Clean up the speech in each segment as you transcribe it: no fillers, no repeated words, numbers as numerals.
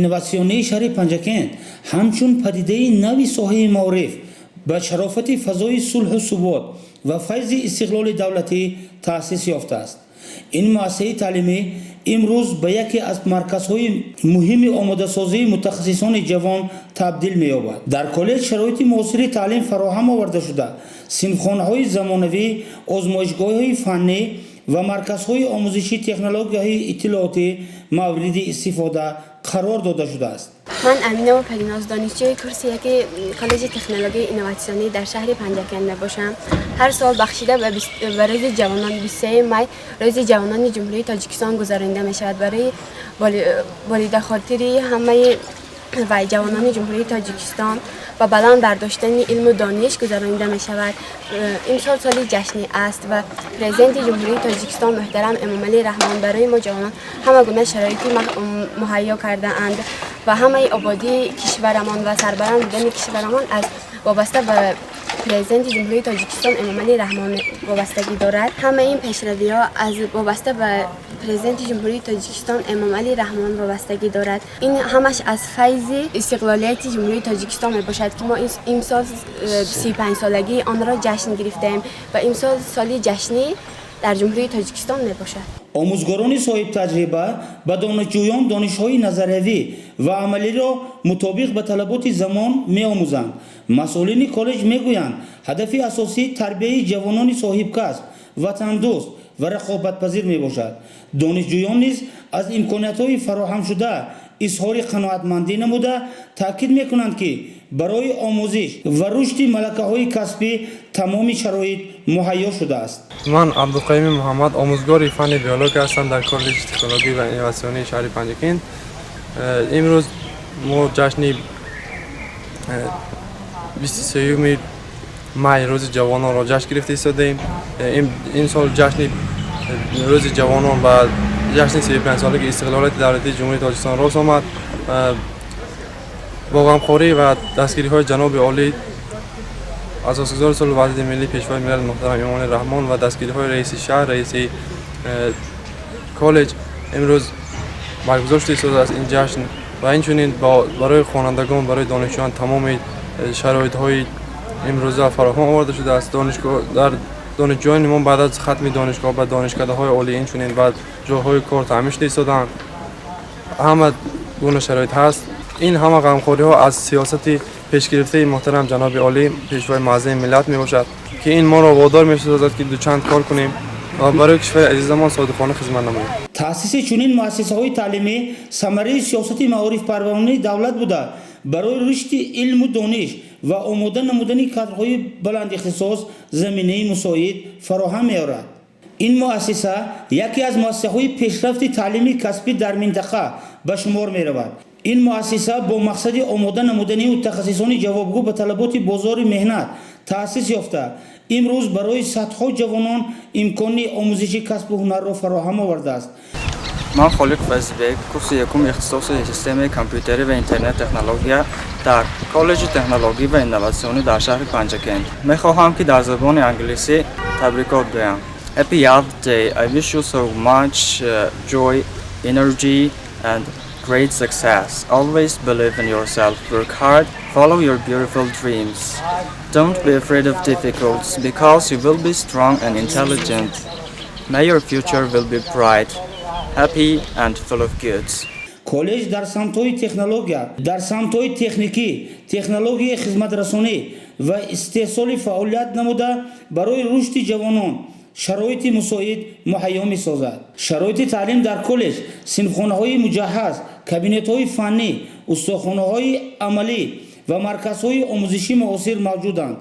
Инноватсионии шаҳри Панҷакент ҳамчун падидаи нави соҳаи маориф ба шарофати фазои сулҳу субот ва файзи истиқлоли давлатӣ таъсис ёфтааст. Ин муассисаи таълимӣ имрӯз ба яке аз марказҳои муҳими омодасозии мутахассисони ҷавон табдил меёбад. Дар коллеҷ шароити муосири таълим фароҳам оварда шуда, синфхонаҳои замонавӣ, озмоишгоҳҳои фаннӣ ва марказҳои омӯзиши технологияҳои иттилоотӣ мавриди истифода қарор дода шудааст. Ман Аминова Париноз, донишҷӯи курси яки коллеҷи технологияи инноватсионӣ дар шаҳри Панҷакент мебошам. Ҳар сол бахшида ба Рӯзи ҷавонон, 23 май, Рӯзи ҷавонони Ҷумҳурии Тоҷикистон гузаронида мешавад. Барои болидахотири ҳамаи ва ҷавонони Ҷумҳурии Тоҷикистон ва баланд бардоштани илму дониш гузаронида мешавад. Имсол соли ҷашнӣ аст ва Президенти Ҷумҳурии Тоҷикистон муҳтарам Эмомалӣ Раҳмон барои мо ҷавонон ҳама гуна шароити муҳайё кардаанд ва ҳамаи ободии кишварамон ва сарбаланд будани кишварамон аз вобаста ба Президенти Ҷумҳурии Тоҷикистон Эмомалӣ Раҳмон вобастагӣ дорад. Ҳамаи ин пешравиҳо аз вобаста ба Президенти Ҷумҳурии Тоҷикистон Эмомалӣ Раҳмон вобастагӣ дорад. Ин ҳамаш аз файзи истиқлолияти Ҷумҳурии Тоҷикистон мебошад, ки мо имсол 35-солагии онро ҷашн гирифтаем ва имсол соли ҷашнӣ дар Ҷумҳурии Тоҷикистон мебошад. Омӯзгорони соҳибтаҷриба ба донишҷӯён донишҳои назариявӣ ва амалиро мутобиқ ба талаботи замон меомӯзанд. Масъулини коллеҷ мегӯянд, ҳадафи асосӣ тарбияи ҷавонони соҳибкасб, ватандӯст ва рақобатпазир мебошад. Донишҷӯён низ аз имкониятҳои фароҳамшуда изҳори қаноатмандӣ намуда, таъкид мекунанд, ки барои омӯзиш ва рушди малакаҳои касбӣ тамоми шароит муҳайё шудааст. Ман Абдуқаюми Муҳаммад, омӯзгори фанни биология ҳастам дар коллеҷи технологӣ ва инноватсионии шаҳри Панҷакент. Имрӯз мо ҷашни 23-юми май, Рӯзи ҷавононро ҷашн гирифта истодаем. Ин сол ҷашни Рӯзи ҷавонон ба ҷашни 35-солагии истиқлолияти давлатии Ҷумҳурии Тоҷикистон рост омад. Бо ғамхорӣ ва дастгириҳои ҷаноби олӣ, асосгузори сулҳу ваҳдати миллӣ, Пешвои миллат муҳтарам Эмомалӣ Раҳмон ва дастгириҳои раиси шаҳр, раиси коллеҷ имрӯз баргузор шуда истодааст ин ҷашн. Ва инчунин барои хонандагон, барои донишҷӯён тамоми шароитҳои имрӯза фароҳам оварда шудааст. Донишгоҳ дар донишҷӯёни мо баъд аз хатми донишгоҳ ба донишкадаҳои олӣ, инчунин ба ҷойҳои кор таъмин шуда истодаанд. Ҳама гуна шароит ҳаст. Ин ҳама ғамхориҳо аз сиёсати пешгирифтаи муҳтарам ҷаноби олӣ, Пешвои муаззами миллат мебошад, ки ин моро водор месозад, ки дучанд кор кунем ва барои кишвари азизамон содиқона хизмат намоем. Таъсиси чунин муассисаҳои таълимӣ самараи сиёсати маорифпарваронаи давлат буда, барои рушди илму дониш ва омода намудани кадрҳои баландихтисос заминаи мусоид фароҳам меорад. Ин муассиса яке аз муассисаҳои пешрафти таълими касбӣ дар минтақа ба шумор меравад. Ин муассиса бо мақсади омода намудани мутахассисони ҷавобгӯ ба талаботи бозори меҳнат таъсис ёфта, имрӯз барои садҳо ҷавонон имкони омӯзиши касбу ҳунарро фароҳам овардааст. Ман Холиқ Фазлибек, курси якум, ихтисоси системаи компютерӣ ва интернет технология дар коллеҷи технологӣ ва инноватсионӣ дар шаҳри Панҷакент. Мехоҳам, ки дар забони англисӣ табрикот гӯям. Happy Youth Day! I wish you so much joy, energy and great success. Always believe in yourself, work hard, follow your beautiful dreams. Don't be afraid of difficulties because you will be strong and intelligent. May your future will be bright, happy and full of goods. Коллеҷ дар самтҳои технология, дар самтҳои техникӣ, технологияи хизматрасонӣ ва истеҳсолӣ фаъолият намуда, барои рушди ҷавонон шароити мусоид муҳайё месозад. Шароити таълим дар коллеҷ: синфхонаҳои муҷаҳҳаз, кабинетҳои фаннӣ, устохонаҳои амалӣ ва марказҳои омӯзишӣ муосир мавҷуданд.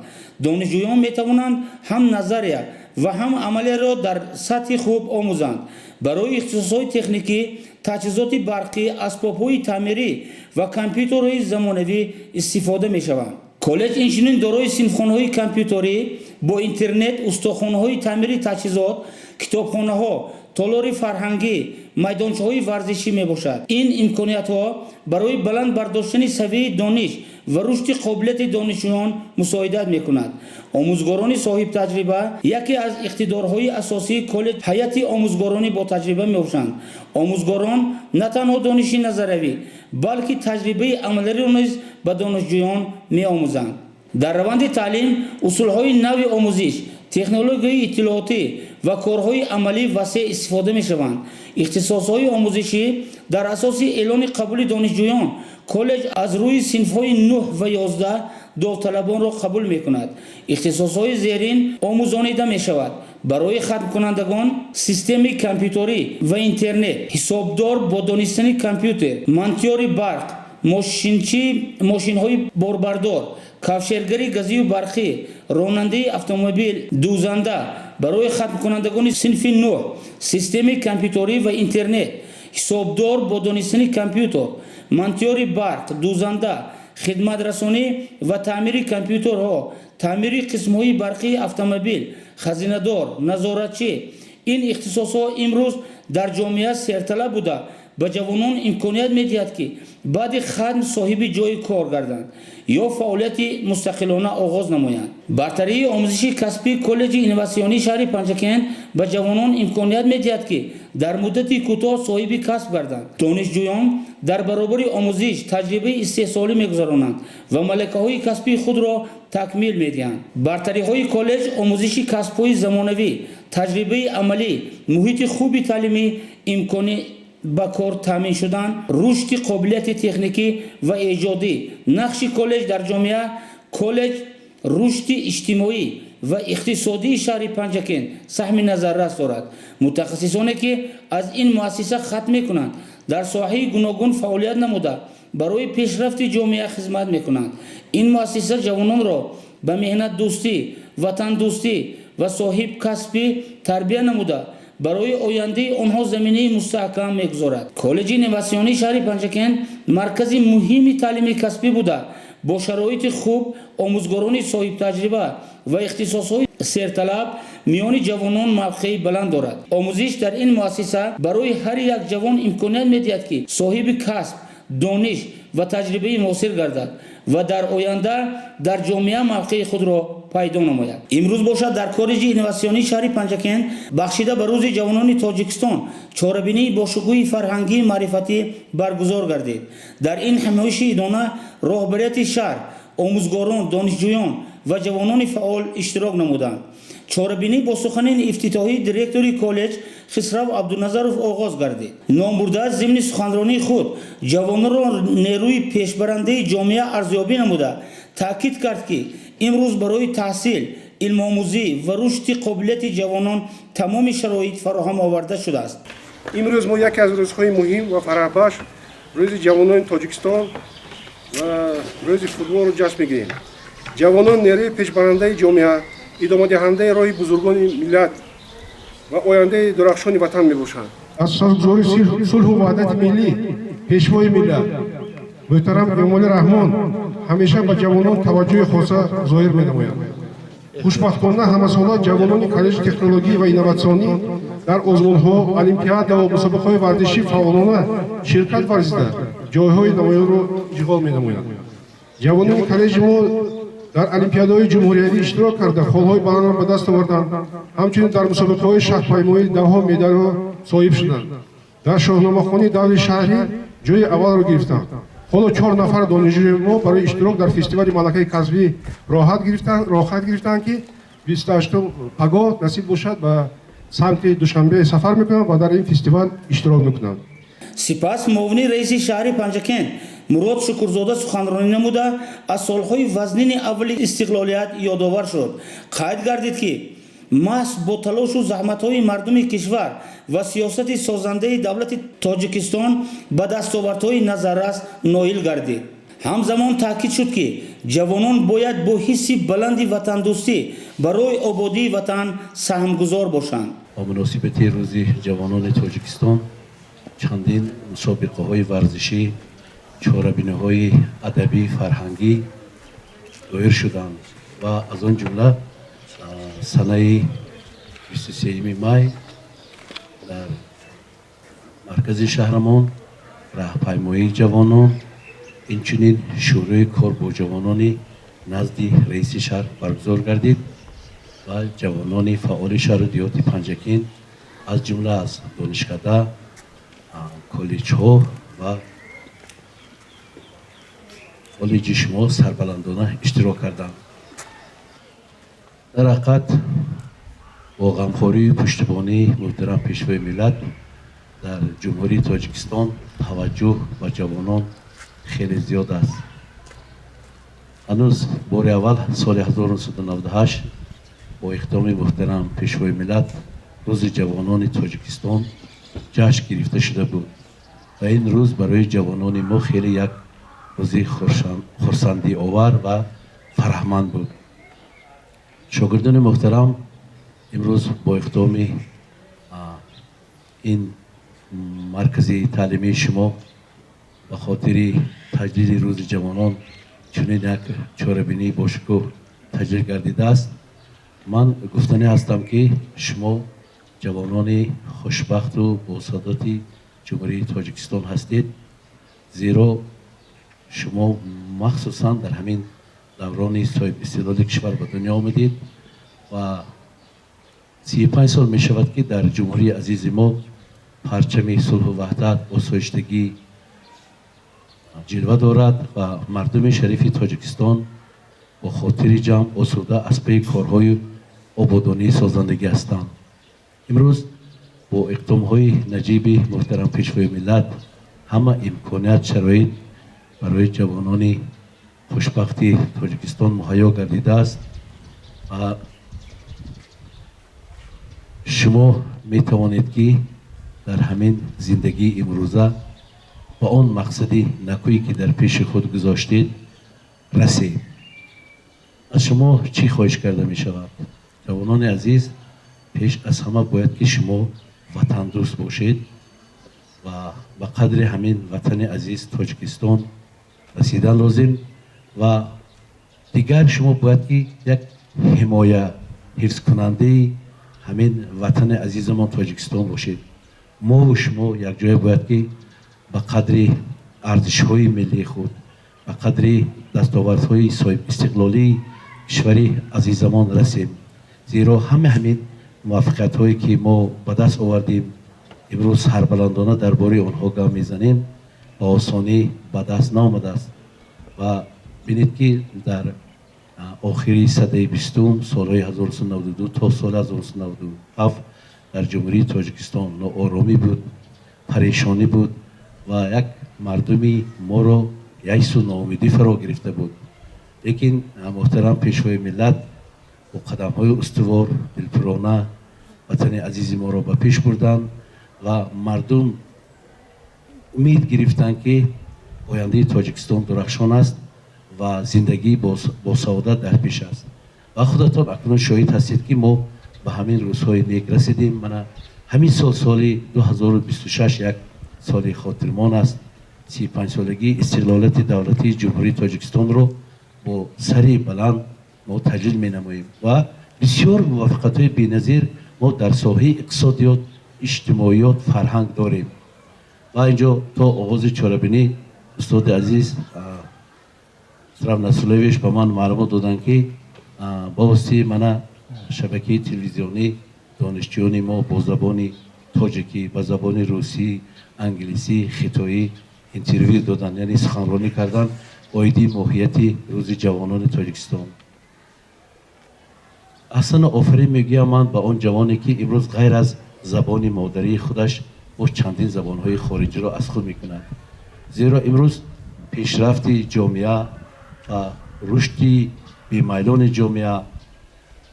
Донишҷӯён метавонанд ҳам назария ва ҳам амалияро дар сатҳи хуб омӯзанд. Барои ихтисосҳои техникӣ таҷҳизоти барқӣ, асбобҳои таъмирӣ ва компютерҳои замонавӣ истифода мешаванд. Коллеҷ инчунин дорои синфхонаҳои компютерӣ бо интернет, устохонаҳои таъмири таҷҳизот, китобхонаҳо, Толори фарҳангӣ, майдончаҳои варзишӣ мебошад. Ин имкониятҳо барои баланд бардоштани савияи дониш ва рушди қобилияти донишҷӯён мусоидат мекунад. Омӯзгорони соҳибтаҷриба. Яке аз иқтидорҳои асосии коллеҷ ҳайати омӯзгорони ботаҷриба мебошанд. Омӯзгорон на танҳо дониши назариявӣ, балки таҷрибаи амалиро низ ба донишҷӯён меомӯзанд. Дар раванди таълим усулҳои нави омӯзиш, технологияи иттилоотӣ ва корҳои амалӣ васеъ истифода мешаванд. Ихтисосҳои омӯзишӣ. Дар асоси эълони қабули донишҷӯён коллеҷ аз рӯи синфҳои 9 ва 11 довталабонро қабул мекунад. Ихтисосҳои зерин омӯзонида мешавад: барои хатмкунандагон системаи компютерӣ ва интернет, ҳисобдор бо донистани компютер, монтёри барқ, мошинчи мошинҳои борбардор, кавшергари газию барқӣ, ронандаи автомобил, дӯзанда. Барои хатмкунандагони синфи 9 системаи компютерӣ ва интернет, ҳисобдор бо донистани компютер, монтёри барқ, дӯзанда, хидматрасонӣ ва таъмири компютерҳо, таъмири қисмҳои барқии автомобил, хазинадор, назоратчӣ. Ин ихтисосҳо имрӯз дар ҷомеа серталаб буда, ба ҷавонон имконият медиҳад, ки баъди хатм соҳиби ҷойи кор гарданд ё фаъолияти мустақилона оғоз намоянд. Бартарии омӯзиши касбии коллеҷи инноватсионии шаҳри Панҷакент ба ҷавонон имконият медиҳад, ки дар муддати кӯтоҳ соҳиби касб гарданд. Донишҷӯён дар баробари омӯзиш таҷрибаи истеҳсолӣ мегузаронанд ва малакаҳои касбии худро такмил медиҳанд. Бартариҳои коллеҷ: омӯзиши касбҳои замонавӣ, таҷрибаи амалӣ, муҳити хуби таълимӣ, имкони ба кор таъмин шудан, рушди қобилияти техникӣ ва эҷодӣ. Нақши коллеҷ дар ҷомеа. Коллеҷ рушди иҷтимоӣ ва иқтисодии шаҳри Панҷакент саҳми назаррас дорад. Мутахассисоне, ки аз ин муассиса хатм мекунанд, дар соҳаи гуногун фаъолият намуда, барои пешрафти ҷомеа хизмат мекунанд. Ин муассиса ҷавононро ба меҳнатдӯстӣ, ватандӯстӣ ва соҳибкасбӣ тарбия намуда, барои ояндаи онҳо заминаи мустаҳкам мегузорад. Коллеҷи инноватсионии шаҳри Панҷакент маркази муҳими таълими касбӣ буда, бо шароити хуб, омӯзгорони соҳибтаҷриба ва ихтисосҳои серталаб миёни ҷавонон мавқеи баланд дорад. Омӯзиш дар ин муассиса барои ҳар як ҷавон имконият медиҳад, ки соҳиби касб, дониш ва таҷрибаи муосир гардад ва дар оянда дар ҷомеа мавқеи худро пайдо намояд. Имрӯз бошад, дар коллеҷи инноватсионии шаҳри Панҷакент бахшида ба Рӯзи ҷавонони Тоҷикистон чорабинии бошукӯҳи фарҳангии маърифатӣ баргузор гардид. Дар ин ҳамоиши идона роҳбарияти шаҳр, омӯзгорон, донишҷӯён ва ҷавонони фаъол иштирок намуданд. Чорабинӣ бо сухани ифтитоҳии директори коллеҷ Хисрав Абдуназаров оғоз гардид. Номбурда зимни суханронии худ ҷавононро нерӯи пешбарандаи ҷомеа арзёбӣ намуда, таъкид кард, ки имрӯз барои таҳсил, илмомӯзӣ ва рушди қобилияти ҷавонон тамоми шароит фароҳам оварда шудааст. Имрӯз мо яке аз рӯзҳои муҳим ва фараҳбахш, Рӯзи ҷавонони Тоҷикистон ва Рӯзи футболро ҷашн мегирем. Ҷавонон нерӯи пешбарандаи ҷомеа, идомадиҳандаи роҳи бузургони миллат ва ояндаи дурахшони ватан мебошанд. Асосгузори сулҳу ваҳдати миллӣ, Пешвои миллат муҳтарам Эмомалӣ Раҳмон ҳамеша ба ҷавонон таваҷҷӯҳи хоса зоҳир менамояд. Хушбахтона, ҳамасола ҷавонони коллеҷи технологӣ ва инноватсионӣ дар озмунҳо, олимпиада ва мусобиқаҳои варзишӣ фаъолона ширкат варзида, ҷойҳои намоёнро ишғол менамоянд. Ҷавонони коллеҷи мо дар олимпиадаҳои ҷумҳуриявӣ иштирок карда, холҳои баландро ба даст оварданд. Ҳамчунин дар мусобиқаҳои шаҳрпаймоӣ даҳҳо медалҳо соҳиб шуданд. Дар шоҳномахонӣ даври шаҳрӣ ҷои аввалро гирифтанд. Ҳоло чор нафар донишҷӯи мо барои иштирок дар фестивали малакаи касбӣ роҳхат гирифтанд, ки 28-ум, пагоҳ насиб бошад, ба самти Душанбе сафар мекунанд ва дар ин фестивал иштирок мекунанд. Сипас муовини раиси шаҳри Панҷакент Мурод Шукурзода суханронӣ намуда, аз солҳои вазнини аввали истиқлолият ёдовар шуд. Қайд гардид, ки маҳз бо талошу заҳматҳои мардуми кишвар ва сиёсати созандаи давлати Тоҷикистон ба дастовардҳои назаррас ноил гардид. Ҳамзамон таъкид шуд, ки ҷавонон бояд бо ҳисси баланди ватандӯстӣ барои ободии ватан саҳмгузор бошанд. Ба муносибати Рӯзи ҷавонони Тоҷикистон чандин мусобиқаҳои варзишӣ, чорабиниҳои адабӣ, фарҳангӣ доир шуданд ва аз он ҷумла санаи 23 май Дар маркази шаҳрамон раҳпаймоии ҷавонон, инчунин шӯрои кор бо ҷавонони назди раиси шаҳр баргузор гардид ва ҷавонони фаъоли шаҳру деҳоти Панҷакент, аз ҷумла аз донишкада, коллеҷҳо ва коллеҷи шумо сарбаландона иштирок карданд. Дар ҳақиқат, бо ғамхорию пуштибонии муҳтарам Пешвои миллат дар Ҷумҳурии Тоҷикистон таваҷҷӯҳ ба ҷавонон хеле зиёд аст. Ҳанӯз бори аввал соли 1998 бо иқдоми муҳтарам Пешвои миллат Рӯзи ҷавонони Тоҷикистон ҷашн гирифта шуда буд ва ин рӯз барои ҷавонони мо хеле як рӯзи хурсандиовар ва фараҳманд буд. Шогирдони муҳтарам, имрӯз бо иқдоми ин маркази таълимии шумо ба хотири таҷлили Рӯзи ҷавонон чунин як чорабинии бошукӯҳ таҷлил гардидааст. Ман гуфтанӣ ҳастам, ки шумо ҷавонони хушбахту босаодати Ҷумҳурии Тоҷикистон ҳастед, зеро шумо махсусан дар ҳамин даврони соҳибистиқлоли кишвар ба дунё омадед ва 35 сол мешавад, ки дар ҷумҳурии азизи мо парчами сулҳу ваҳдат, осоиштагӣ ҷилва дорад ва мардуми шарифи Тоҷикистон бо хотири ҷамъ, осуда аз паи корҳои ободонии созандагӣ ҳастанд. Имрӯз бо иқдомҳои наҷиби муҳтарам Пешвои миллат ҳама имконият, шароит барои ҷавонони хушбахти Тоҷикистон муҳайё гардидааст ва шумо метавонед, ки дар ҳамин зиндагии имрӯза ба он мақсади накӯе, ки дар пеши худ гузоштед, расед. Аз шумо чӣ хоҳиш карда мешавад, ҷавонони азиз? Пеш аз ҳама бояд, ки шумо ватандӯст бошед ва ба қадри ҳамин ватани азиз Тоҷикистон расидан лозим. Ва дигар шумо бояд, ки як ҳимоя, ҳифзкунандаи ҳамин ватани азизамон Тоҷикистон бошед. Мову шумо якҷоя бояд, ки ба қадри арзишҳои миллии худ, ба қадри дастовардҳои соҳибистиқлолии кишвари азизамон расем, зеро ҳама ҳамин муваффақиятҳое, ки мо ба даст овардем, имрӯз сарбаландона дар бораи онҳо гап мезанем, ба осонӣ ба даст наомадааст. Ва бинед, ки дар охири садаи бистум, солҳои 1992 то соли 1997, дар Ҷумҳурии Тоҷикистон нооромӣ буд, парешонӣ буд ва як мардуми моро яъсу ноумедӣ фаро гирифта буд. Лекин муҳтарам Пешвои миллат бо қадамҳои устувор, дилпурона ватани азизи моро ба пеш бурданд ва мардум умед гирифтанд, ки ояндаи Тоҷикистон дурахшон аст ва зиндагӣ босаодат дар пеш аст. Ва худатон акнун шоҳид ҳастед, ки мо ба ҳамин рӯзҳои нек расидем. Мана ҳамин сол, соли 2026, як соли хотирмон аст. 35-солагии истиқлолияти давлатии Ҷумҳурии Тоҷикистонро бо сари баланд мо таҷлил менамоем ва бисёр муваффақиятҳои беназир мо дар соҳаи иқтисодиёт, иҷтимоиёт, фарҳанг дорем. Ва инҷо то оғози чорабинӣ устоди азиз Раф Насруллоевич ба ман маълумот доданд, ки ба воситаи мана шабакаи телевизионӣ донишҷӯёни мо бо забони тоҷикӣ, ба забони русӣ, англисӣ, хитоӣ интервю доданд, яъне суханронӣ карданд оиди моҳияти Рӯзи ҷавонони Тоҷикистон. Аҳсану офарин мегӯям ман ба он ҷавоне, ки имрӯз ғайр аз забони модарии худаш боз чандин забонҳои хориҷиро аз худ мекунад, зеро имрӯз пешрафти ҷомеа ва рушди бемайлони ҷомеа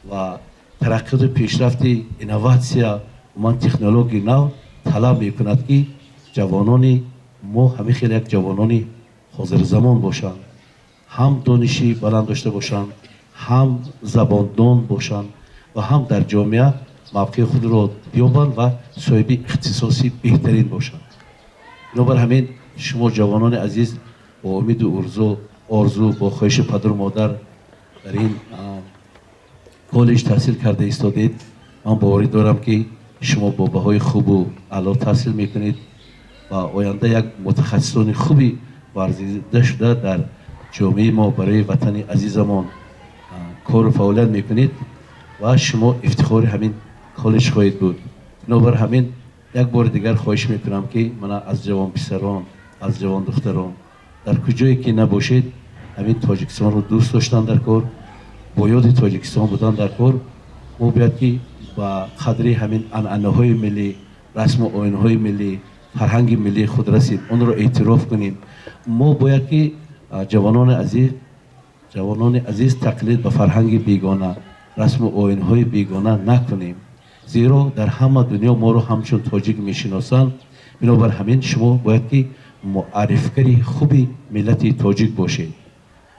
ва тараққиёту пешрафти инноватсия, умуман технологияи нав талаб мекунад, ки ҷавонони мо ҳамин хел як ҷавонони ҳозирзамон бошанд, ҳам дониши баланд дошта бошанд, ҳам забондон бошанд ва ҳам дар ҷомеа мавқеи худро ёбанд ва соҳиби ихтисоси беҳтарин бошанд. Бинобар ҳамин шумо, ҷавонони азиз, бо умеду орзу, бо хоҳиши падару модар дар ин коллеҷ таҳсил карда истодед. Ман боварӣ дорам, ки Шумо бо баҳои хубу аъло таҳсил мекунед ва оянда як мутахассисони хуби варзида шуда дар ҷомеаи мо барои ватани азизамон кору фаъолият мекунед ва шумо ифтихори ҳамин коллеҷ хоҳед буд. Бинобар ҳамин як бори дигар хоҳиш мекунам, ки мана аз ҷавонписарон, аз ҷавондухтарон дар куҷое ки набошед, ҳамин Тоҷикистонро дӯст доштан дар кор, бо ёди Тоҷикистон будан дар кор. Мо бояд ки ба қадри ҳамин анъанаҳои миллӣ, расму оинҳои миллӣ, фарҳанги миллии худ расид, онро эътироф кунем. Мо бояд ки, ҷавонони азиз, тақлид ба фарҳанги бегона, расму оинҳои бегона накунем, зеро дар ҳама дунё моро ҳамчун тоҷик мешиносанд. Бинобар ҳамин шумо бояд ки муаррифгари хуби миллати тоҷик бошед.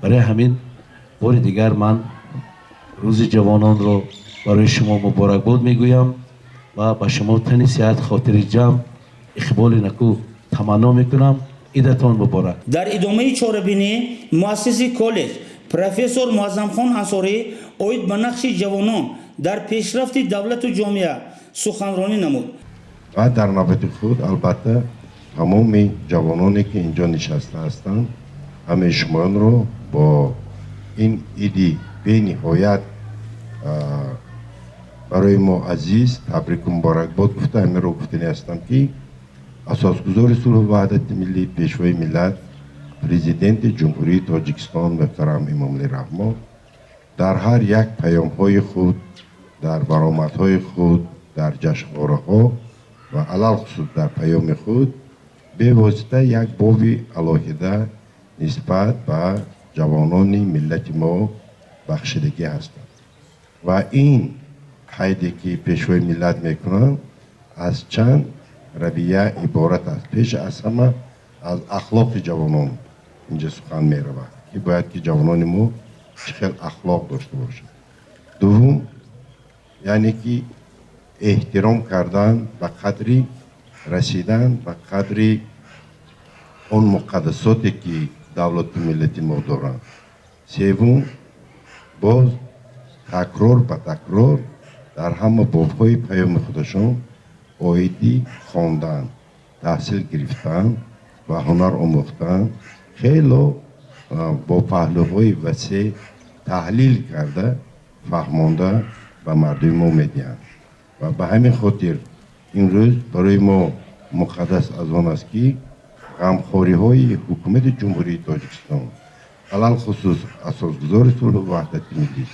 Барои ҳамин бори дигар ман Рӯзи ҷавононро барои шумо муборакбод мегӯям ва ба шумо тани сиҳат, хотири ҷамъ, иқболи накӯ таманно мекунам. Идатон муборак! Дар идомаи чорабинӣ муассиси коллеҷ профессор Муаззамхон Ансорӣ оид ба нақши ҷавонон дар пешрафти давлату ҷомеа суханронӣ намуд. Ва дар навбати худ, албатта, тамоми ҷавононе, ки инҷо нишаста ҳастанд, ҳамаи шумоёнро бо ин иди бениҳоят барои мо азиз табрику муборакбод гуфта, ҳаминро гуфтанӣ ҳастам, ки асосгузори сулҳу ваҳдати миллӣ, Пешвои миллат, Президенти Ҷумҳурии Тоҷикистон муҳтарам Эмомалӣ Раҳмон дар ҳар як паёмҳои худ, дар баромадҳои худ, дар ҷашнвораҳо ва алалхусус дар паёми худ бевосита як боби алоҳида нисбат ба ҷавонони миллати мо бахшидагӣ ҳастанд. Ва ин қайде, ки Пешвои миллат мекунанд, аз чанд равия иборат аст. Пеш аз ҳама аз ахлоқи ҷавонон инҷа сухан меравад, ки бояд ки ҷавонони мо чӣ хел ахлоқ дошта бошад. Дуввум, яъне ки эҳтиром кардан, ба қадри расидан, ба қадри он муқаддасоте, ки давлату миллати мо доранд. Севум, боз такрор ба такрор дар ҳама бобҳои паёми худашон оиди хондан, таҳсил гирифтан ва ҳунар омӯхтан хело бо паҳлӯҳои васеъ таҳлил карда, фаҳмонда ба мардуми мо медиҳанд. Ва ба ҳамин хотир имрӯз барои мо муқаддас аз он аст, ки ғамхориҳои Ҳукумати Ҷумҳурии Тоҷикистон, алалхусус асосгузори сулҳу ваҳдати миллӣ,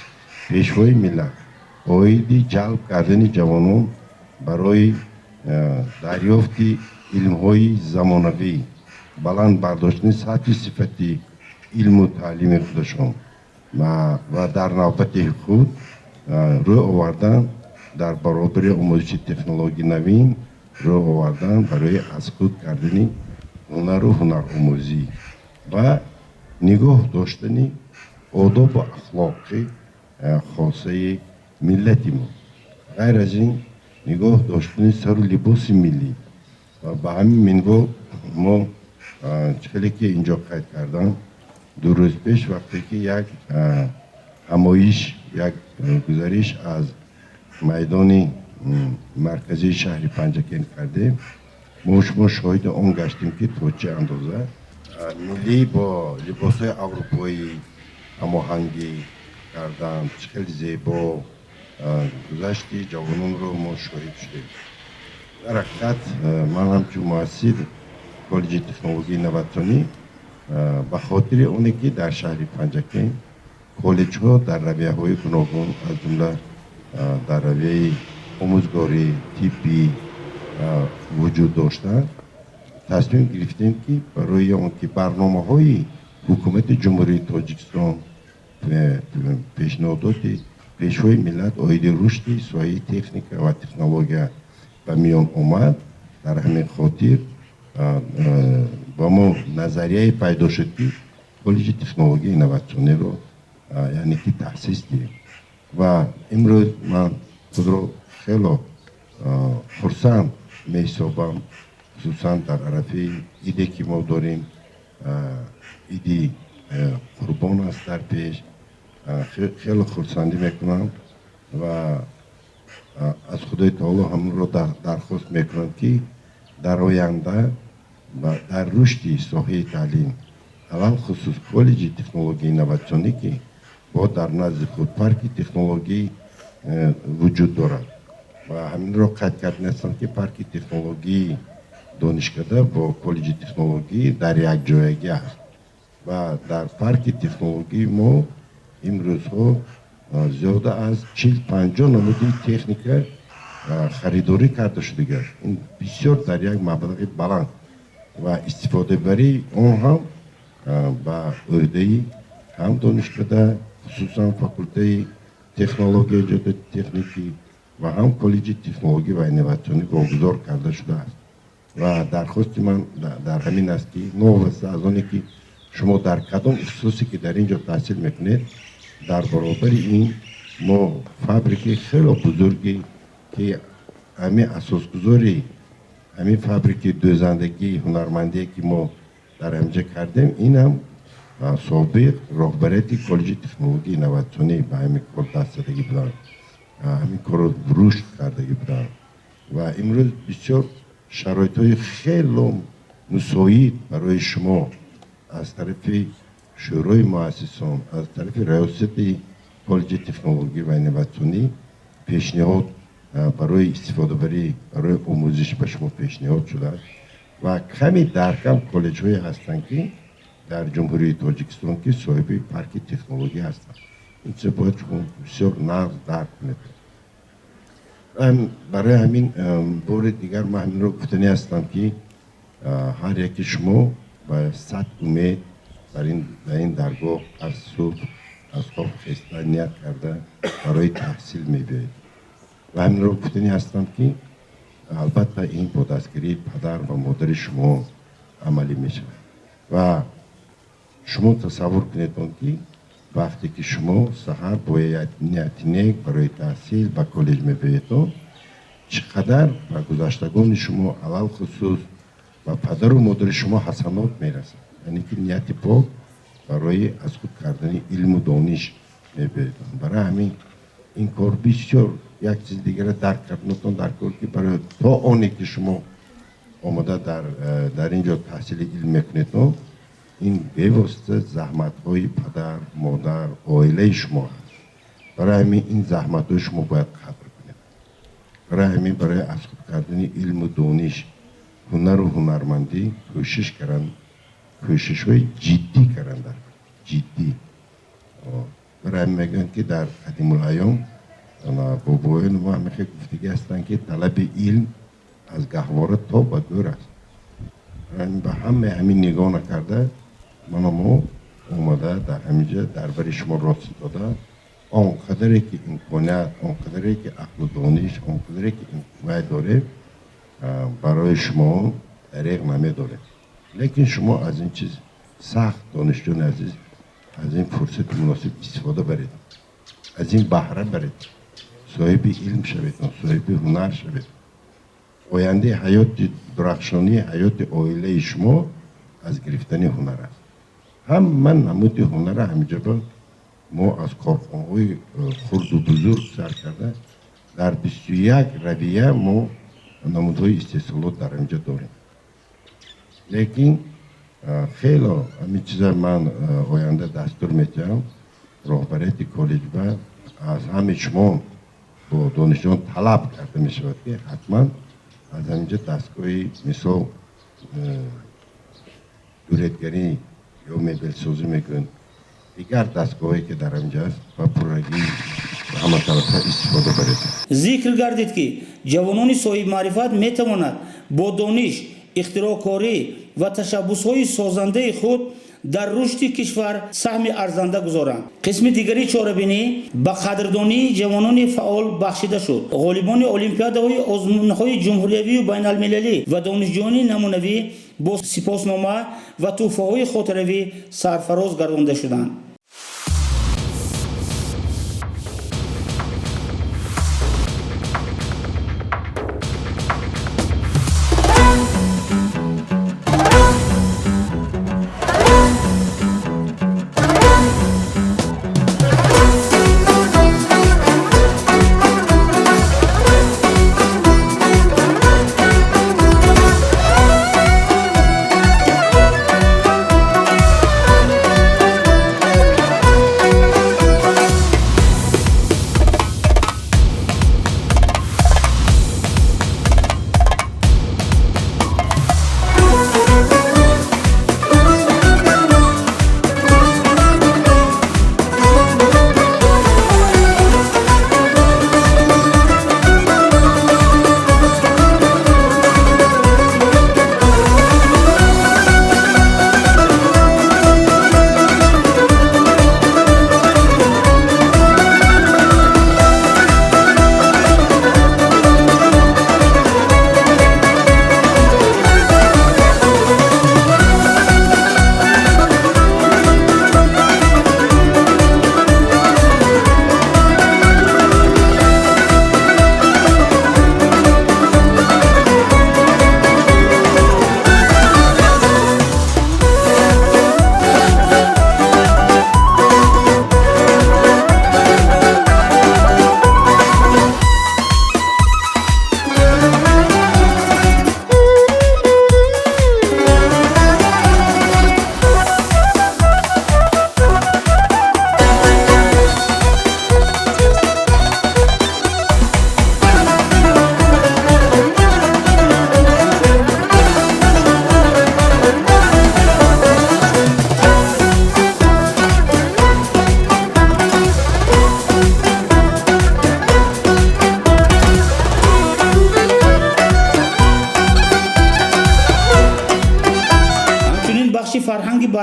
Пешвои миллат, оиди ҷалб кардани ҷавонон барои дарёфти илмҳои замонавӣ, баланд бардоштани сатҳи сифати илму таълими худашон ва дар навбати худ рӯ овардан дар баробари омӯзиши технологияи навин, рӯ овардан барои аз худ кардани ҳунару ҳунаромӯзӣ ва нигоҳ доштани одобу ахлоқи хосаи миллати мо, ғайр аз ин нигоҳ доштани сару либоси миллӣ. Ва ба ҳамин минвол мо, чӣ хеле ки инҷо қайд кардам, 2 рӯз пеш вақте ки як ҳамоиш, як гузариш аз майдони марказии шаҳри Панҷакент кардем, мо шумо шоҳиди он гаштем, ки то чӣ андоза миллӣ бо либосҳои аврупоӣ ҳамоҳангӣ кардан, чӣ хеле зебо гузашти ҷавононро мо шоҳид шудем. Дар ҳақиқат, ман ҳамчун муассис коллеҷи технологияи инноватсионӣ, ба хотири оне ки дар шаҳри Панҷакент коллеҷҳо дар равияҳои гуногун, аз ҷумла дар равияи омӯзгорӣ, тиббӣ вуҷуд доштанд, тасмим гирифтем, ки барои он ки барномаҳои Ҳукумати Ҷумҳурии Тоҷикистон, пешниҳодоти Пешвои миллат оиди рушди соҳаи техника ва технология ба миён омад, дар ҳамин хотир ба мо назарияе пайдо шуд, ки коллеҷи технологияи инноватсиониро, яъне ки, таъсис диҳем. Ва имрӯз ман худро хело хурсанд меҳисобам, хусусан дар арафаи иде, ки мо дорем, Иди Қурбон аст дар пеш, хеле хурсандӣ мекунам ва Аз Худои Таоло ҳамонро дархост мекунам, ки дар оянда ва дар рушди соҳаи таълим, алалхусус коллеҷи технологияи инноватсионӣ, ки бо дар назди худ парки технологӣ вуҷуд дорад, ва ҳаминро қайд кардан ки парки технологии донишкада бо коллеҷи технологӣ дар якҷоягӣ аст. Ва дар парки технологии мо имрӯзҳо зиёда аз 40-50 намуди техника харидорӣ карда шудагиаст. Ин бисёр дар як маблағи баланд ва истифодабарии он ҳам ба ӯҳдаи ҳам донишкада, хусусан факултаи технология, эҷодоти техникӣ ва ҳам коллеҷи технологӣ ва инноватсионӣ вогузор карда шудааст. Ва дархости ман дар ҳамин аст, ки новобаста аз оне ки шумо дар кадом ихтисосе ки дар ин ҷо таҳсил мекунед, дар баробари ин мо фабрикаи хело бузурге, ки ҳамин асосгузори ҳамин фабрикаи дӯзандагии ҳунармандие, ки мо дар ҳаминҷа кардем, ин ҳам собиқ роҳбарияти коллеҷи технологияи инноватсионӣ ба ҳамин кор даст задагӣ буданд, ҳамин корро рушд кардагӣ буданд. Ва имрӯз бисёр шароитҳои хело мусоид барои шумо аз тарафи шӯрои муассисон, аз тарафи раёсати коллеҷи технологӣ ва инноватсионӣ пешниҳод барои истифодабарӣ, барои омӯзиш ба шумо пешниҳод шудааст. Ва ками дар кам коллеҷҳое ҳастанд, ки дар Ҷумҳурии Тоҷикистон, ки соҳиби парки технологӣ ҳастанд. Ин чиз бояд шумо бисёр нағз дарк кунед. Барои ҳамин бори дигар ман ҳаминро гуфтанӣ ҳастам, ки ҳар яки шумо ба сад умед ба ин даргоҳ аз субҳ аз хоб хеста, ният карда барои таҳсил мебиёед. Ва ҳаминро гуфтанӣ ҳастам, ки албатта ин бо дастгирии падар ва модари шумо амалӣ мешавад. Ва шумо тасаввур кунед он ки вақте ки шумо саҳар бо нияти нек барои таҳсил ба коллеҷ мебиёедо, чӣ қадар ба гузаштагони шумо, алалхусус ба падару модари шумо, ҳасанот мерасад. Яъне ки нияти пок барои аз худ кардани илму дониш мебиёед. Барои ҳамин ин кор бисёр як чизи дигара дарк карданатон дар кор, ки барои то оне ки шумо омода дар ин ҷо таҳсили илм мекунедо, ин бевосита заҳматҳои падар, модар, оилаи шумо ҳаст. Барои ҳамин ин заҳматҳои шумо бояд қадр кунед. Барои ҳамин барои аз худ кардани илму дониш, ҳунару ҳунармандӣ кӯшиш каранд, кӯшишҳои ҷиддӣ каранд, ҷиддӣ. Барои ҳамин мегӯянд, ки дар қадимулайём бобоёни мо ҳамин хел гуфтагӣ ҳастанд, ки талаби илм аз гаҳвора то ба гӯр аст. Ба ҳамаи ҳамин нигоҳ накарда, мана мо омада дар ҳаминҷа дар бари шумо рост истода, он қадаре ки имконият, он қадаре ки ақлу дониш, он қадаре ки вай дорем, барои шумо дареғ намедорем. Лекин шумо аз ин чиз сахт, донишҷӯни азиз, аз ин фурсати муносиб истифода баред, аз ин баҳра баред, соҳиби илм шавед, соҳиби ҳунар шавед. Ояндаи ҳаёти дурахшонии ҳаёти оилаи шумо аз гирифтани ҳунар аст. Ҳама намуди ҳунара ҳаминҷоба мо аз корхонаҳои хурду бузург сар карда дар 21 равия мо намудҳои истеҳсолот дар ҳаминҷо дорем. Лекин хело ҳамин чиза ман оянда дастур метиҳам роҳбарияти коллеҷ ба аз ҳамаи шумо бо донишҷӯён талаб карда мешавад, ки ҳатман аз ҳаминҷо дастгоҳи, мисол, дуретгарӣ ё мебелсозӣ мекунанд, дигар дастгоҳое ки дар ҳаминҷо аст, ба пуррагӣ ҳама тарафа истифода баред. Зикр гардид, ки ҷавонони соҳибмаърифат метавонад бо дониш, ихтироъкорӣ ва ташаббусҳои созандаи худ дар рушди кишвар саҳми арзанда гузоранд. Қисми дигари чорабинӣ ба қадрдонии ҷавонони фаъол бахшида шуд. Ғолибони олимпиадаҳои озмунҳои ҷумҳуриявию байналмилалӣ ва донишҷӯёни намунавӣ бо сипоснома ва тӯҳфаҳои хотиравӣ сарфароз гардонда шуданд.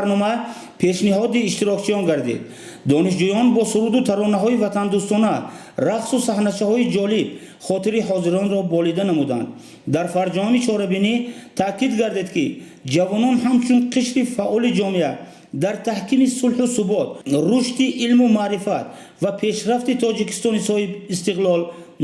Барнома пешниҳоди иштирокчиён гардид. Донишҷӯён бо суруду таронаҳои ватандӯстона, рақсу саҳначаҳои ҷолиб хотири ҳозиронро болида намуданд. Дар фарҷоми чорабинӣ таъкид гардид, ки ҷавонон ҳамчун қишри фаъоли ҷомеа дар таҳкими сулҳу субот, рушди илму маърифат ва пешрафти Тоҷикистони соҳиби истиқлол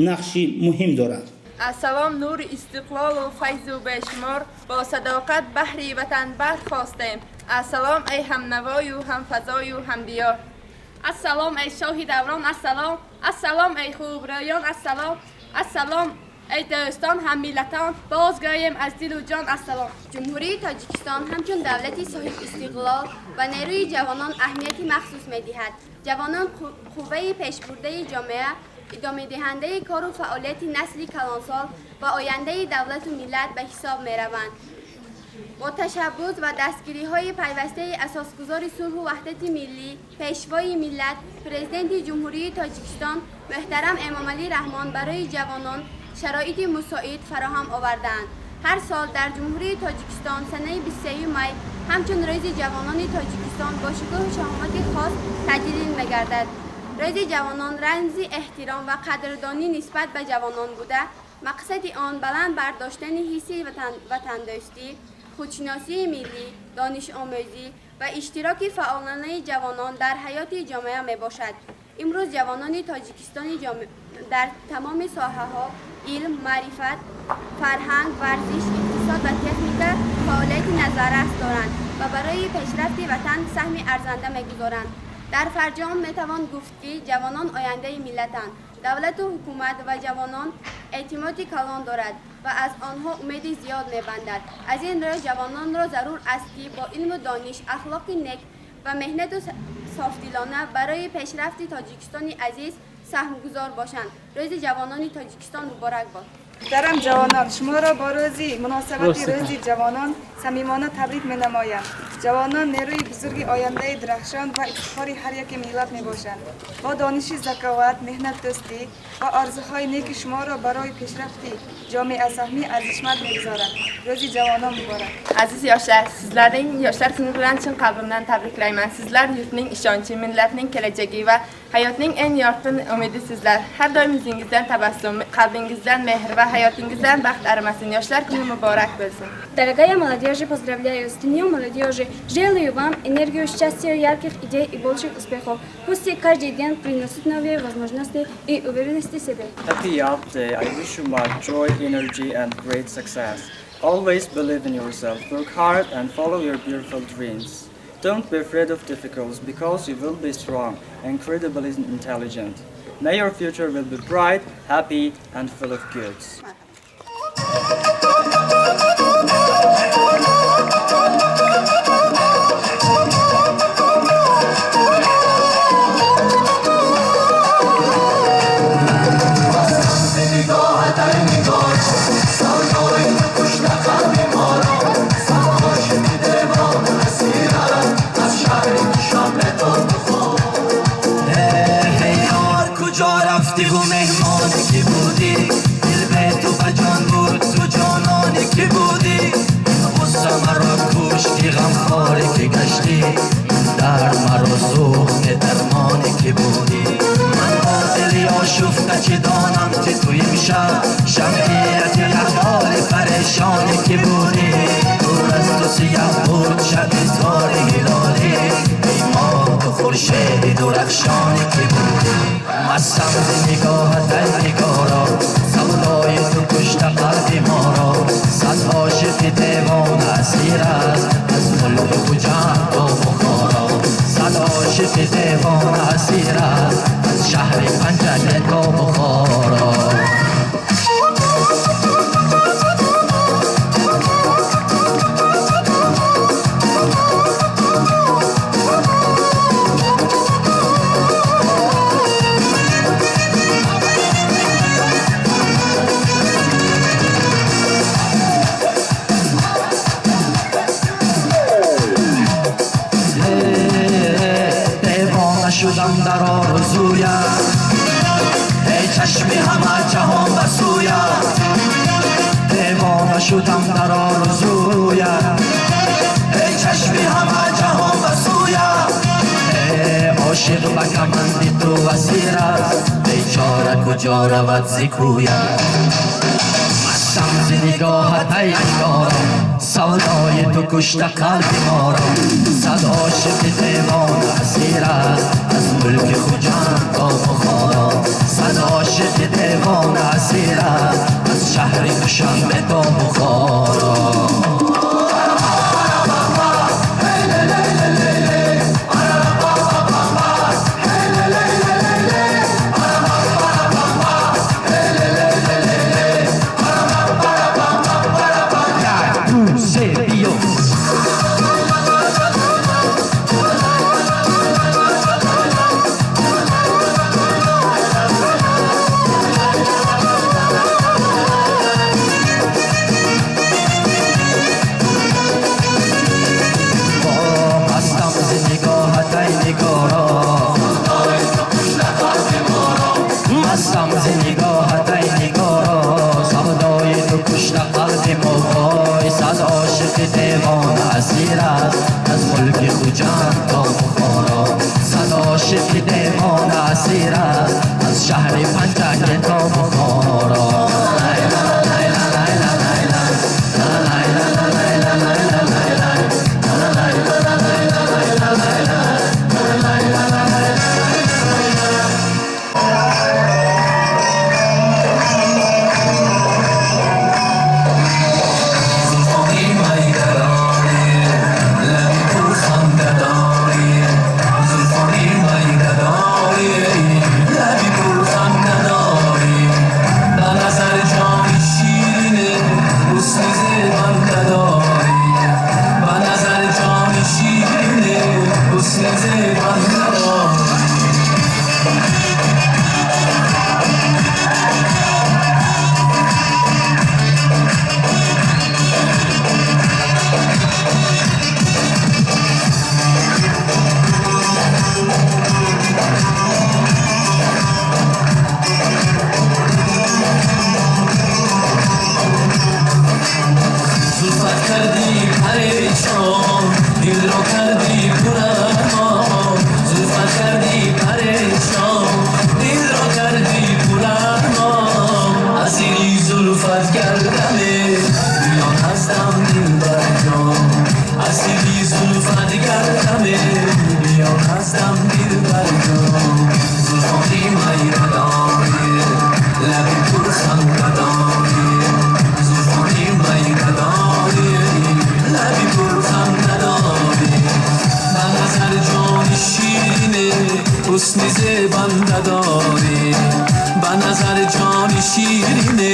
нақши муҳим доранд. Ассалом, нури истиқлолу файзу бешумор, бо садоқат баҳри ватан бархостем. Ассалом, эй ҳамнавою ҳамфазою ҳамдиёр. Ассалом, эй шоҳи даврон, ассалом, ассалом, эй хубрӯён, ассалом, ассалом, эй дӯстон, ҳаммиллатон, бозгӯем аз дилу ҷон ассалом. Ҷумҳурии Тоҷикистон ҳамчун давлати соҳибистиқлол ба нерӯи ҷавонон аҳамияти махсус медиҳад. Ҷавонон қувваи пешбурдаи ҷомеа, идомадиҳандаи кору фаъолияти насли калонсол ва ояндаи давлату миллат ба ҳисоб мераванд. Бо ташаббус ва дастгириҳои пайвастаи асосгузори сулҳу ваҳдати миллӣ, Пешвои миллат, Президенти Ҷумҳурии Тоҷикистон муҳтарам Эмомалӣ Раҳмон барои ҷавонон шароити мусоид фароҳам овардаанд. Ҳар сол дар Ҷумҳурии Тоҷикистон санаи 23 май ҳамчун Рӯзи ҷавонони Тоҷикистон бо шукӯҳу шаҳомати хос таҷлил мегардад. Рӯзи ҷавонон рамзи эҳтиром ва қадрдонӣ нисбат ба ҷавонон буда, мақсади он баланд бардоштани ҳисси ватандӯстӣ, худшиносии миллӣ, донишомӯзӣ ва иштироки фаъолонаи ҷавонон дар ҳаёти ҷомеа мебошад. Имрӯз ҷавонони Тоҷикистони дар тамоми соҳаҳо: илм, маърифат, фарҳанг, варзиш, иқтисод ва техника фаъолияти назаррас доранд ва барои пешрафти ватан саҳми арзанда мегузоранд. Дар фарҷом метавон гуфт, ки ҷавонон ояндаи миллатанд. Давлату ҳукумат ба ҷавонон эътимоди калон дорад ва аз онҳо умеди зиёд мебандад. Аз ин рӯ ҷавононро зарур аст, ки бо илму дониш, ахлоқи нек ва меҳнату софдилона барои пешрафти Тоҷикистони азиз саҳмгузор бошанд. Рӯзи ҷавонони Тоҷикистон муборак бод! Муҳтарам ҷавонон, шуморо бо рӯзи муносабати Рӯзи ҷавонон самимона табрик менамоям. Ҷавонон нерӯи бузурги ояндаи дурахшон ва ифтихори ҳар яке миллат мебошанд. Бо дониши, заковат, меҳнатдӯстӣ ва орзуҳои неки шуморо барои пешрафти ҷомеа саҳми арзишманд мегузоранд. Рӯзи ҷавонон муборак! Aziz yoshlar, sizlarning Yoshlar kuni bilan chin qalbimdan tabriklayman. Sizlar yurtning ishonchi, millatning kelajagi va hayotning eng yorqin umidi sizlar. Har doim yuzingizdan tabassum, qalbingizdan mehr va hayotingizdan baxt arimasin. Yoshlar kuni muborak bo'lsin. Дорогая молодежь, поздравляю с Днем молодежи. Желаю вам энергию, счастья, ярких идей и больших успехов. Пусть каждый день приносит новые возможности и уверенности в себе. Happy Youth Day. I wish you much joy, energy, and great success. Always believe in yourself, work hard, and follow your beautiful dreams. Don't be afraid of difficulties because you will be strong, incredibly intelligent. May your future will be bright, happy, and full of goods. نگاهت ای نگارا، سودای تو کشته قلب ما را. صد عاشق دیوانه اسیر است از شهر دوشنبه تا بخارا. یار، کجا رفتی و مهمان کی بودی؟ دل به تو به جان بود، تو جانان کی بودی؟ غصه مرا کشتی، غمخواری که گشتی، درد مرا سوخت، درمانی که بودی؟ من با دلی آشفته چه دانم که توی امشب شمعیت احوال پریشانی که بودی؟ دور از تو سیه بود شب تار هلالی، ای ماه و خورشید درخشانی که بودی؟ مستم ز نگاهت ای نگارا، سودای تو کشته قلب ما را. صد عاشق دیوانه اسیر است از ملک خجند تا بخارا. صد عاشق دیوانه اسیر است از شهر پنجکنت تا بخارا. Девона шудам дар орзуям, эй чашми ҳама ҷаҳон ба сӯям. Девона шудам дар орзуям, эй чашми ҳама ҷаҳон. Ба каманди ту асир аст, бечора куҷо равад зи кӯят? Мастам зи нигоҳат, ай нигоро, савдои ту кушта қалби моро. Сад ошиқи девона асир аст, аз мулки Хуҷанд то Бухоро. Сад ошиқи девона асир аст, аз шаҳри Душанбе то Бухоро. Мастам зи нигоҳат, ай нигоро, мастам зи нигоҳат, ай нигоро, савдои ту кушта қалби мо. Вой, сад ошиқи девона асир аст, аз мулки Хуҷанд то Бухоро. Сад ошиқи девона асир аст, аз шаҳри Панҷакент то Бухоро. Лайла, лайла, лайла, лайла, лайла, лайла, лайла, лайла, лайла, лайла, лайла, лайла, лайла. Зулфони майдадорӣ, лаби пурхандадорӣ. Зулфони майдадорӣ, лаби пурхандадорӣ. Ба назар ҷони ширине, ҳусни зебандадорӣ. Ба назар ҷони ширине, ҳусни зебандадорӣ. Зулфат кардӣ парешон, дилро кардӣ пур армон. Зулфат кардӣ парешон, дилро кардӣ пур армон. Асири зулфат гардаме, биё наздам, дилбарҷон. Асири зулфат гардаме, биё наздам, дилбарҷон. Зулфони майдадорӣ, лаби пурхандадорӣ. Зулфони майдадорӣ, лаби пурхандадорӣ. Ба назар ҷони ширине, ҳусни зебандадорӣ. Ба назар ҷони ширине,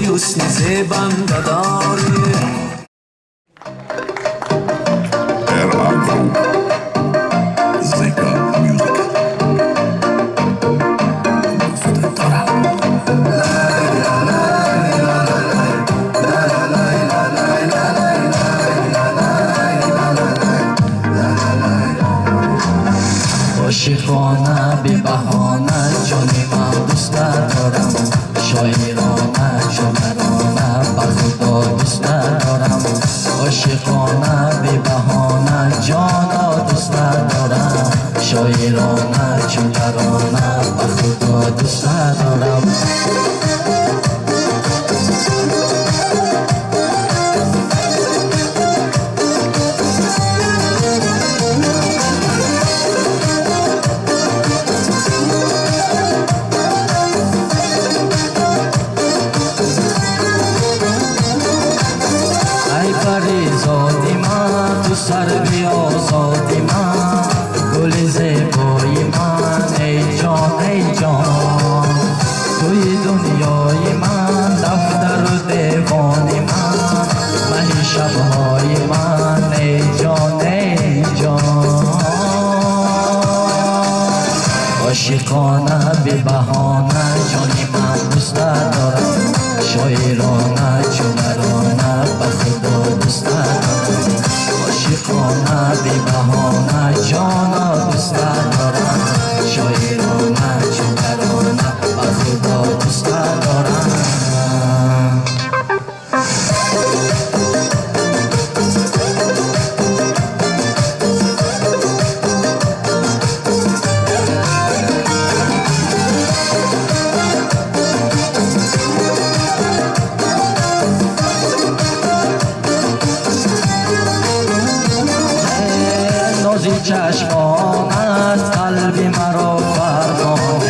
ҳусни зебандадорӣ. RA Group. Zeka Music. Дӯстат дорам. Ошиқона бебаҳона, ҷони ман, дӯстат дорам. Шоирона чу тарона, ба худо дӯстат дорам. Ошиқона бебаҳона, ҷоно, дӯстат дорам. Шоирона чу тарона, ба худо дӯстат дорам. Ай паризоди ман, ту сарви озоди ман, гули зебои ман, эй ҷон, эй ҷон. Туи дунёи ман, дафтару девони ман, маҳи шабҳои ман, эй ҷон, эй ҷон. Ошиқона бебаҳона, ҷони ман, дӯстат дорам. Шоирона чу тарона, ба худо дӯстат дорам. Ошиқона бебаҳона, ҷоно, дӯстат дорам. Шоирона чу тарона, ба худо дӯстат дорам. Қалби маро парвона,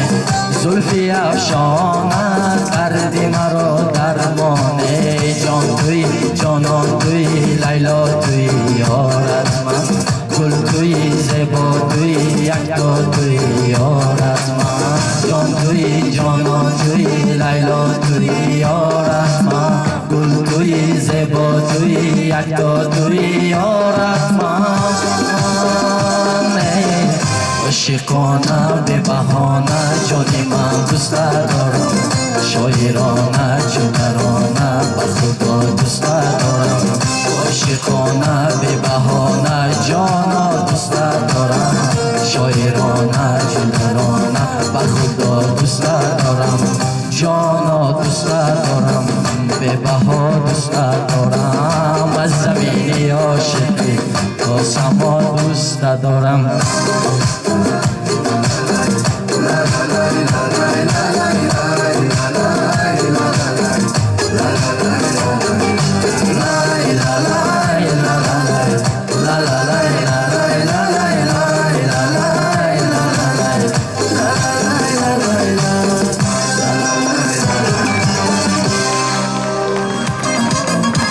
зулфи афшонат дарди маро дармоне. Ҷон туи, ҷонон туи, Лайло туи, ёр аз ман, гул туи, зебо туи, якто туи, ёр аз ман. Ҷон туи, ҷонон туи, Лайло туи, ёр аз ман, гул туи, зебо туи, якто туи, ёр аз ман. Ошиқона бебаҳона ҷони ман дӯста дорам, шоирона чу тарона ба Худо дӯста дорам. Ошиқона бебаҳона ҷоно дӯста дорам, шоирона чу тарона ба Худо дӯста дорам. Ҷоно дӯста дорам, бебаҳо дӯста дорам, аз замини ошиқӣ то само дӯста дорам.